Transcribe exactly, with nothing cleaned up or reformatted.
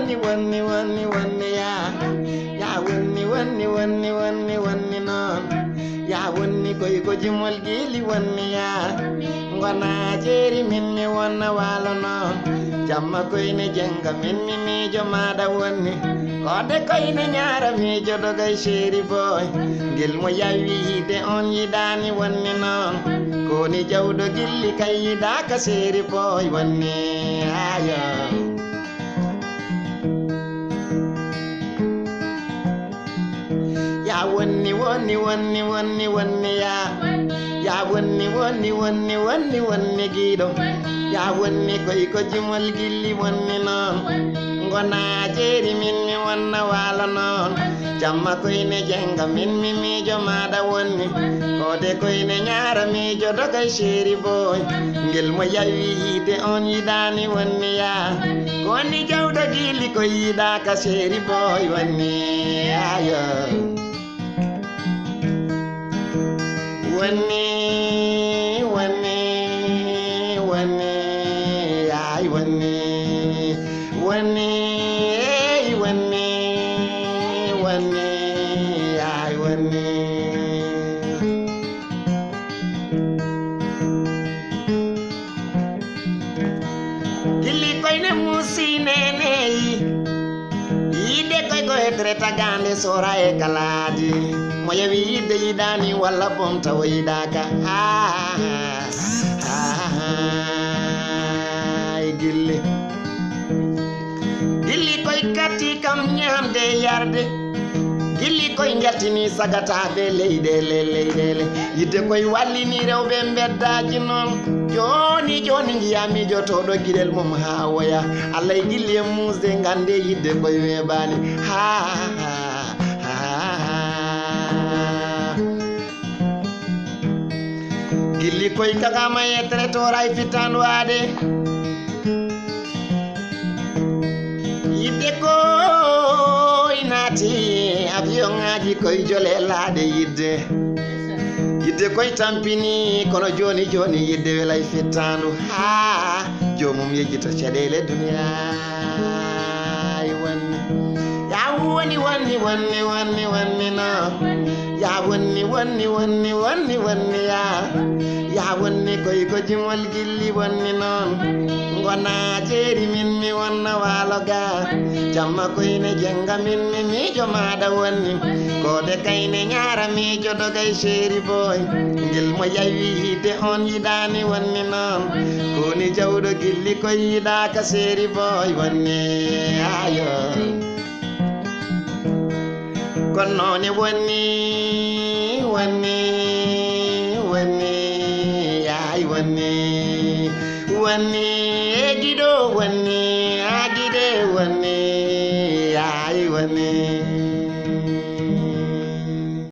Wonni, wonni, wonni, wonni, ya. Ya wonni, wonni, wonni, wonni, wonni noon. Ya wonni koy ko jimol gili wonni, ya. Ngona jeeri min mi wonna waalo noon. Jamma koy ne jenga min mi miijo maɗa wonni. Koode koy ne ñaara miijo dogay chéri boy. Ngel mo yawi yiide on yiɗaani wonni noon. Koni jawɗo gilli kay yiɗaaka chéri boy wonni. Ayo. Ya wonni, wonni, wonni, wonni, wonni, ya. Ya wonni, wonni, wonni, wonni, wonni, giɗo. Ya wonni, koy ko jimol gilli wonni noon. Ngona jeeri min mi wonna waalo noon. Jamma koy ne jenga min mi miijo maɗa wonni. Koode koy ne ñaara miijo dogay chéri boy. Ngel mo yawi yiide on yiɗaani wonni, ya. Koni jawɗo gili ko yiɗaaka chéri boy wonni. Ayo. Wonni, wonni, wonni, ay wonni. Wonni, ey wonni, wonni, ay wonni. Gilli koy ne muusi neneyi. Yiide koy ko e tere tagaande soora e kalaadi. Mo yawi yiide yiɗaani walla bom tawa yiɗaaka. Ha, ha, ha, ha. Ay gilli. Gilli koy katti kam ñaamde e yarde. Gilli koy njartini sagataaɓe leyɗeele, leyɗeele. Yiɗde koy wallini rewɓe mbeddaaji noon. Jooni, jooni njiyaa miijotooɗo giɗel mum haa woya. Alla e gilli e muusde ngannde yiɗde koy weebaani. Ha, ha, ha, ha, ha. Gilli koy kagama e traiteur ay fittaandu aade. Yiɗde koy naati avion ŋaaji koy jole laaɗe yiɗde. Yiɗde koy tampini kono jooni jooni yiɗde welay fittaandu. Haa joomum yejjita caɗeele duniyaa. Ay wonni. Ya wonni, wonni, wonni, wonni, wonni no. Ya wonni, wonni, wonni, wonni, wonni ya. Ya wonni koy ko jimol gilli wonni noon. Ngona jeeri min mi wonna waalo ga. Jamma koy ne jenga min mi miijo maɗa wonni. Koode kay ne ñaara miijo dogay chéri boy. Ngel mo yawi yiide on yiɗaani wonni noon. Koni jawɗo gilli koy yiɗaaka chéri boy wonni. Ayo. Kono noone wonni, wonni, wonni, yaay wonni, wonni, e giɗo wonni, a giɗe wonni, yaay wonni.